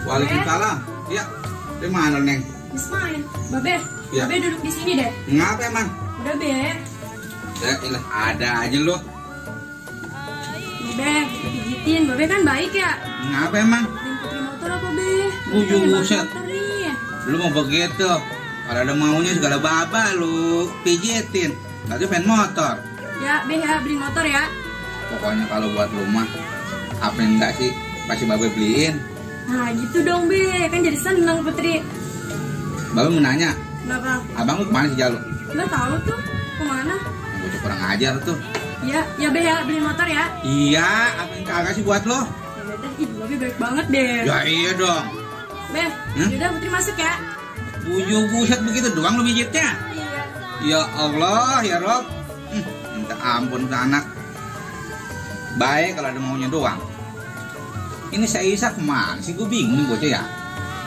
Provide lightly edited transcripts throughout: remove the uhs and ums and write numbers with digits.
Waalaikumsalam. Ya, di mana Neng? Ismail, Babe, Ya. Babe duduk di sini deh. Ngapa emang? Udah Be, Ya, ilah, ada aja lo. Babe, kita pijitin. Babe kan baik ya. Ngapa emang? Beliin Putri motor apa Be? Ujung Pengen buset. motor nih. Lu mau begitu? Kalau ada maunya segala baba lu pijitin. Tadi fan motor. Ya Be ya, beli motor ya. Pokoknya kalau buat rumah, apa enggak sih? Pasti Babe beliin. Nah gitu dong Be, kan jadi seneng Putri. Babe mau nanya, Kenapa? abang lu kemana sih Jalu? Nggak tahu tuh, kemana? Bocah kurang ajar tuh. Ya Be ya, beli motor ya. Iya, apa yang kagak sih buat lo? Ya udah, ih Babe baik banget deh. Ya iya dong. Be, yaudah Putri masuk ya. Ujung buset begitu doang lu mijitnya. Iya. Ya Allah, ya Rob. Minta ampun ke anak. Baik kalau ada maunya doang. Ini saya Isa kemana sih? Gue bingung nih bocah ya.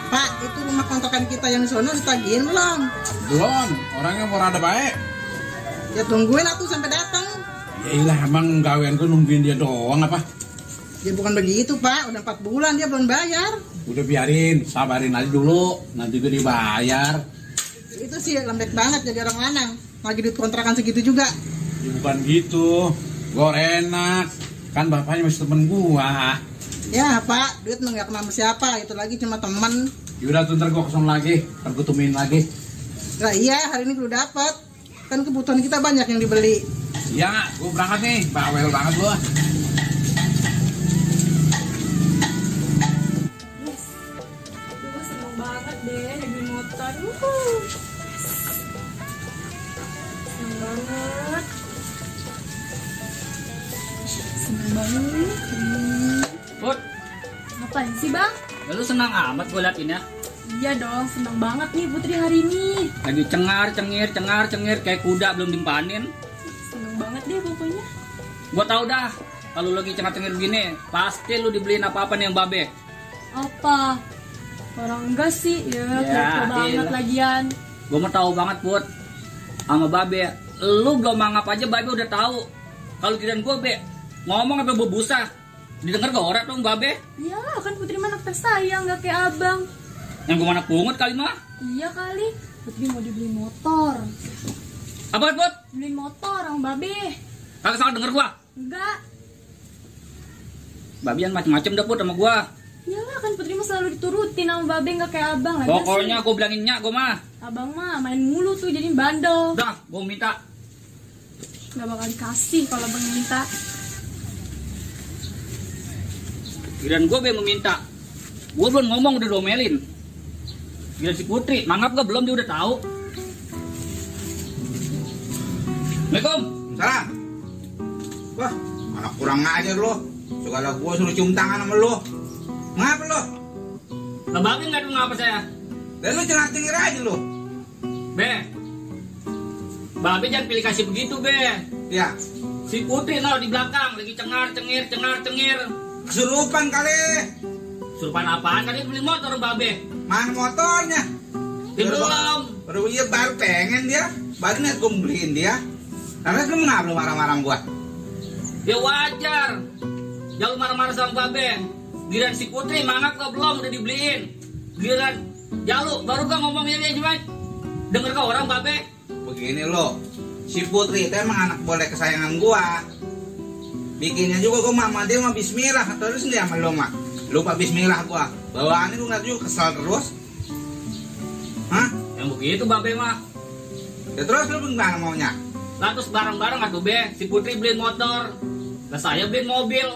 Pak, itu rumah kontrakan kita yang di sono ditagihin belum? Belum, orangnya mau rada baik. Ya tungguin atuh sampai datang. Ya iyalah, emang gawean gue nungguin dia doang apa? Ya bukan begitu Pak, udah 4 bulan dia belum bayar. Udah biarin, sabarin aja dulu, nanti gue dibayar. Itu sih lembek banget jadi orang lanang. Lagi di kontrakan segitu juga. Ya bukan gitu, gue enak. Kan bapaknya masih temen gua. Ya Pak, duit nggak kenal sama siapa, itu lagi cuma temen. Yaudah tuh ntar gue kosong lagi, ntar gue tumin lagi. Nah iya, hari ini gue dapat. Kan kebutuhan kita banyak yang dibeli. Iya, gue berangkat nih, bawel banget lu. Yes. Gue seneng banget deh beli motor. Seneng banget. Seneng banget. Put, Ngapain sih Bang? lu senang amat gue liatin ya. Iya dong, seneng banget nih Putri hari ini. Lagi cengar-cengir kayak kuda belum dimpanin. Seneng banget deh pokoknya. Gue tau dah, kalau lu lagi cengar-cengir begini, pasti lu dibeliin apa-apa nih yang babe. Apa? Orang enggak sih, ya kepo banget iyalah. lagian. Gue mau tahu banget, Put. Sama babe, lu belum anggap aja babe udah tahu. Kalau giliran gue, Be, ngomong apa bebusa. Didengar gak orang dong, babe? Ya kan Putri mah anak tersayang, nggak kayak abang. Yang gue mana pungut kali mah. Iya kali, Putri mau dibeliin motor. Apa, Put? Beliin motor sama babe. Kagak salah denger gue. Enggak. Babian macem-macem dah, Put, sama gue. Iyalah kan Putri mah selalu diturutin sama babe, nggak kayak abang lagi. Pokoknya gue bilangin nyak gue mah. Abang mah main mulu tuh jadi bandel. Udah, gue minta. Nggak bakal dikasih kalau abang minta. Giliran gue meminta, gue belum ngomong udah domelin. Giliran si Putri, manggap gak belum dia udah tahu. Assalamualaikum. Salam. Wah, anak kurang ajar lo. Segala gua suruh cium tangan sama lo. Ngapa lo? Lah babi nggak ada ngapa saya? Dan lo cengir aja lo. Be, babi jangan pilih kasih begitu be. Ya, Si Putri nol di belakang lagi cengar-cengir. kesurupan kali. Surupan apaan kan dia beli motor babe? Mana motornya? Dia belum. Baru dia baru pengen dia. Baru nih gue beliin dia. Karena lu ngapa lu marah-marah gua? Dia wajar. Jangan marah-marah sama babe. Giliran si Putri manggap gak belum udah dibeliin. Giliran Jalu baru gak ngomongin dia cuma denger ke orang babe. Begini lo, si Putri itu emang anak boleh kesayangan gua. Bikinnya juga gua mama dia mah bismillah. Terus dia sama lo mah lupa bismillah gua. Bawaannya lu ngeliat juga kesal terus. Hah? Yang begitu babe mah. Ya terus lu gimana maunya? Lah terus bareng-bareng atuh be. Si Putri beliin motor. Lah saya beliin mobil.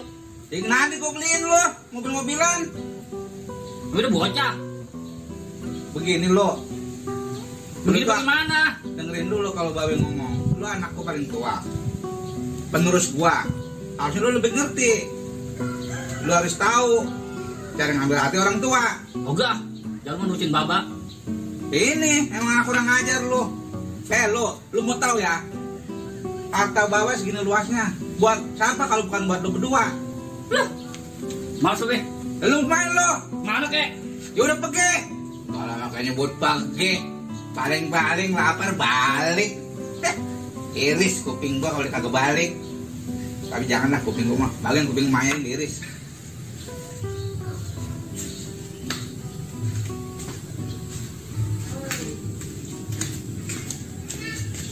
Ya nanti gua beliin lo mobil-mobilan. Lu udah bocah. Begini lo. Begitu Lu gimana? dengerin dulu kalau babe ngomong. Lu anak gua paling tua. Penerus gua. Harusnya lu lebih ngerti. Lu harus tahu cara ngambil hati orang tua. Ogah, jangan menurutin baba. Ini emang kurang ajar lu. Lu mau tahu ya? Harta bawah segini luasnya. Buat siapa kalau bukan buat lu berdua? Loh, masuk deh. Lu main lo. Mana kek? Ya udah pergi. Kalau makanya buat pergi, paling-paling lapar balik. Iris kuping gua kalau kagak balik. Tapi janganlah kuping gua mah, bagian kuping main diiris.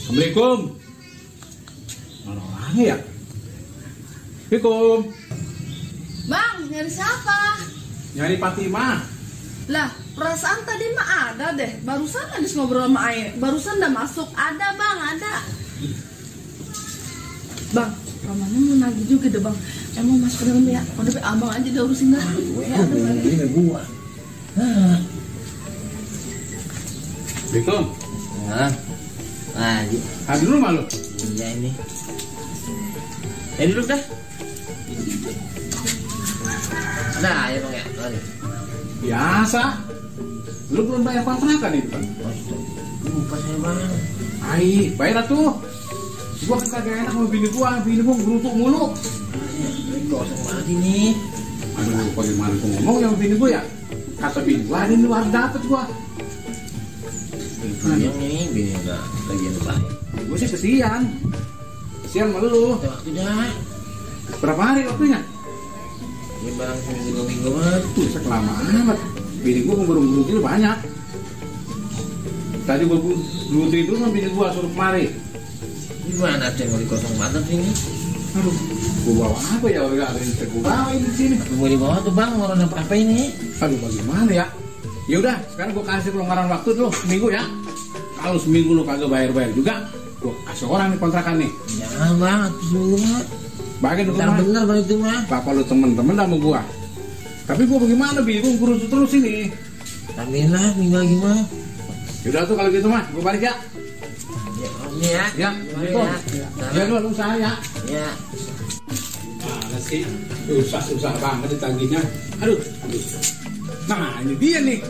Assalamualaikum. Mana orangnya ya? Assalamualaikum. Bang, nyari siapa? Nyari Fatimah. Lah, perasaan tadi mah ada deh. Barusan habis ngobrol sama Ae. Barusan udah masuk. Ada bang, ada. Bang, Romannya mau nagih juga deh bang. Emang masuk ke dalam ya? Udah be abang aja udah urusin dah. Ya, Ini gua. Assalamualaikum. Dulu malu. Iya ini. Duduk dah. Nah, ya bang ya. Mari. Biasa. Lu belum bayar kontrakan itu kan? Lupa saya bang. Ai, bayar tuh. Gua kan kagak enak sama bini gua gerutuk mulu. Kosong banget ini. Aduh, bagaimana gua ngomong ya sama bini gua ya? Kata bini gua, ini lu harus dapet gua. Yang ini bini enggak bagian baik. Gua sih kesian sama lu. Ada waktu dah. Berapa hari waktunya? Ya bang, seminggu 2 minggu banget. Tuh, kelamaan amat. Bini gua ngeburung-burung itu banyak. Tadi gua belum tidur sama bini gua suruh kemari. Gimana tuh mau dikosong banget ini? Aduh, gua bawa apa ya? Udah ada yang gua bawa ini di sini. Mau dibawa tuh bang, mau apa ini? Aduh, bagaimana ya? Ya udah, sekarang gua kasih kelonggaran waktu dulu seminggu ya. Kalau seminggu lu kagak bayar juga, gua kasih orang nih kontrakan nih. Jangan bang, itu seminggu mah. Bagian lu Bener bang itu mah. Bapak lu temen-temen sama gua. Tapi gua bagaimana bingung kurus terus ini. Alhamdulillah, minggu lagi mah. Yaudah tuh kalau gitu mah, gua balik ya. Ya, om ya. Ya, gitu. Ya lu usaha ya. Ya. Mana sih? Susah banget ditagihnya. Aduh. Nah, ini dia nih.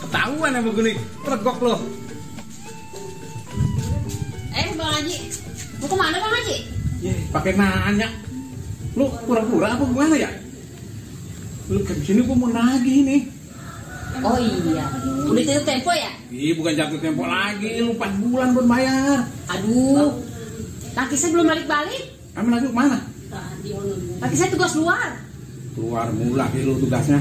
Ketahuan sama gue nih. Regok lo. Bang Haji. Mau kemana Bang Haji? Pakai nanya. Lu pura-pura apa gimana ya? Lu ke sini gua mau nagih nih. Oh iya. Udah jatuh tempo ya? Ih, bukan jatuh tempo lagi. Lu 4 bulan belum bayar. Aduh. Laki saya belum balik-balik. Kamu lagi kemana? Laki saya tugas luar. Keluar mula lu tugasnya.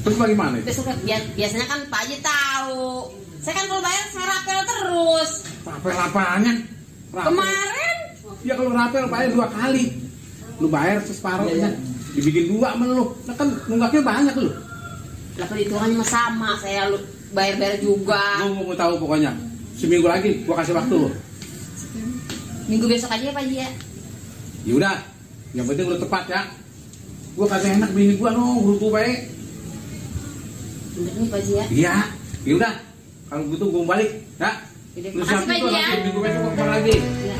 Terus bagaimana itu? Besok biasanya kan Pak Haji tahu. Saya kan kalau bayar saya rapel terus. Rapel apanya? Kemarin Ya kalau rapel bayar 2 kali. Lu bayar separuhnya. Dibikin 2 sama lu. Nah kan nunggaknya banyak lu. lah perhitungannya mah sama. Saya bayar juga. Lu mau tahu pokoknya. Seminggu lagi gua kasih waktu lu. Minggu besok aja ya Pak Haji ya. Ya udah. Yang penting lu tepat ya. Gua kagak enak bini gua gerutu baik. Bener nih Pak Haji ya. Iya. Ya udah. Kalau gitu gua balik, ya. Yaudah, Lu makasih, siapin Pak tuh Haji, ya. nanti minggu besok gua kemana lagi. Ya.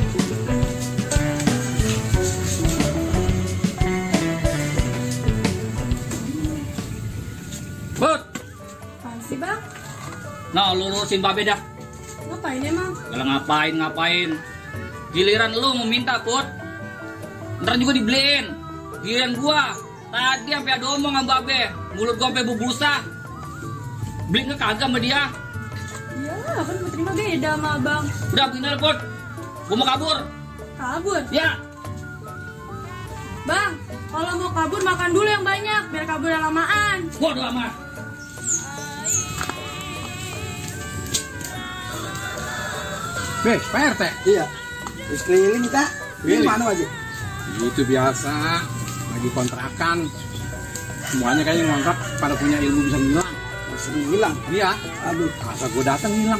Put, Apaan sih bang? nah lu lurusin babe dah. Ngapain emang? Kalau ngapain. Giliran lu mau minta Put, ntar juga dibeliin. Giliran gua, tadi sampai ada omong sama babe, mulut gua sampai bubusa. Beli nggak kagak sama dia? Ya kan Putri mah beda sama abang. Udah bener Put, gua mau kabur. Kabur? Ya, Bang, kalau mau kabur makan dulu yang banyak biar kabur yang lamaan. bodo amat. Beh, Pak RT. Iya. Terus keliling kita. Keliling. Mana aja? Itu biasa. Lagi kontrakan. Semuanya kayaknya ngontrak pada punya ilmu bisa ngilang. Masih hilang. Iya. Aduh. Masa gua datang hilang.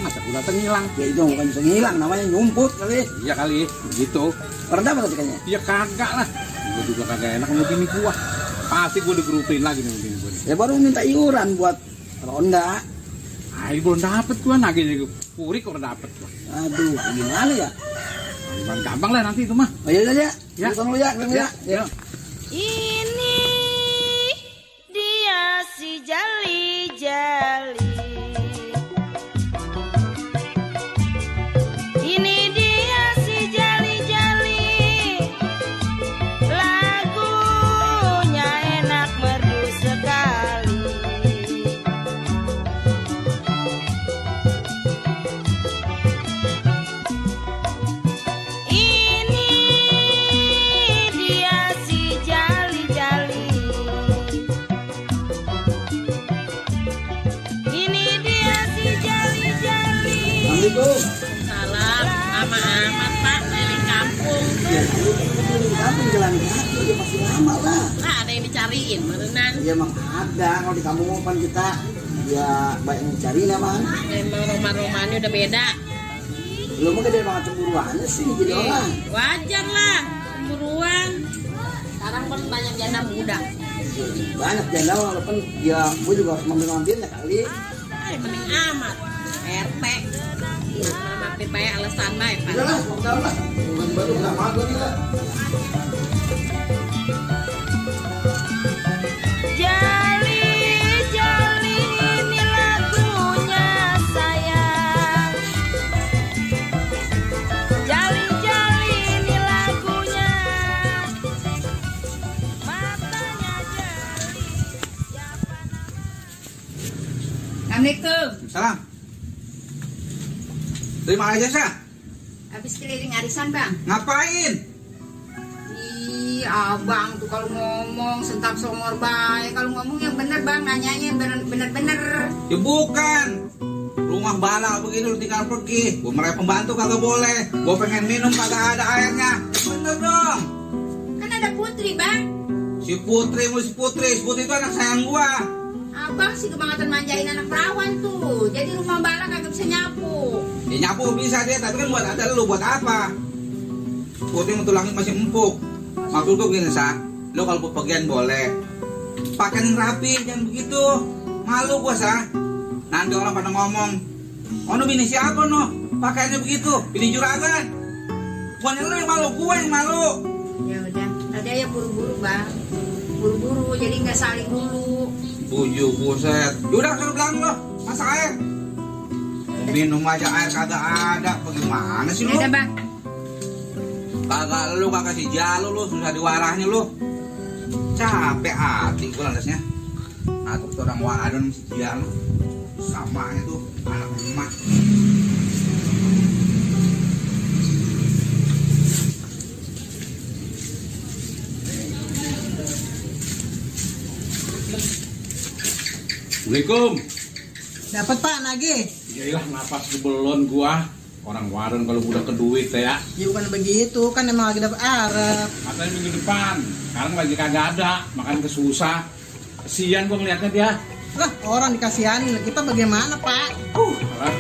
Ya itu bukan bisa ngilang, namanya nyumput kali. Iya kali, begitu. Orang dapat tadi kayaknya. Ya kagak lah. Gua juga kagak enak sama bini gua. Pasti gua digerupin lagi sama bini gua. Ya baru minta iuran buat ronda. Ayo belum dapet gua, nagih puri kok udah dapet gua. Aduh, gimana ya? Gampang lah nanti itu mah. Oh iya ya. Ya. Tunggu ya, Ya. Ini dia si Jali. lama amat Pak, keliling kampung. Ya, kalau di kampung jalan kaki dia pasti lama lah. Nah, ada yang dicariin beneran. Ya emang ada, kalau di kampung kan kita ya banyak yang cari lah bang. Emang rumah-rumahnya udah beda. Lu mah gede banget cemburuannya sih jadi orang. Wajar lah, cemburuan. Sekarang kan banyak janda muda. Banyak janda walaupun ya gue juga mampir-mampirnya kali. Penting amat. RT. Mampir banyak alasan baik Pak. Udah lah, udah lah. Baru nggak mau gue nih lah. Jali, jali ini lagunya sayang. Jali, jali ini lagunya. Matanya jali. Assalamualaikum. Salam. Terima aja sah. Habis keliling arisan bang. Ngapain? Ih abang tuh kalau ngomong sentak songor baik. Kalau ngomong yang bener bang, nanyanya bener-bener. Ya bukan. Rumah bala begini lu tinggal pergi. Gue meraih pembantu kagak boleh. Gue pengen minum kagak ada airnya. Bener dong. Kan ada Putri bang. Si Putri itu anak sayang gua. Abang sih kebangetan manjain anak perawan tuh. Jadi rumah bala kagak bisa nyapu. Ya nyapu bisa dia, tapi kan buat ada lu, buat apa? Putri untuk langit masih empuk. Maksud gue gini, Sa. Lu kalau bepergian boleh. Pakaian yang rapi, jangan begitu. Malu gua, Sa. Nanti orang pada ngomong, "Oh, nu bini siapa, no? Pakaiannya begitu, bini juragan." Bukan lu yang malu, gua yang malu. Ya udah, tadi aja buru-buru bang. Buru-buru, jadi nggak saling dulu. Bujuk, buset. Yaudah, suruh bilang lo, masak air. Minum aja air kagak ada. Bagaimana sih lu? Udah bang. Kagak si jalu lu, susah diwarahnya lu. Capek hati gua landasnya. Atur tuh orang wadon si jalu. Samanya tuh anak emak. Assalamualaikum. Dapat Pak nagih. Iyalah napas belon gua. Orang warung kalau udah ke duit ya. Ya bukan begitu, kan emang lagi dapat Arab. Katanya minggu depan. Sekarang lagi kagak ada, makan kesusah. Kesian gua ngeliatnya dia. Lah orang dikasihani, kita bagaimana Pak? Alah,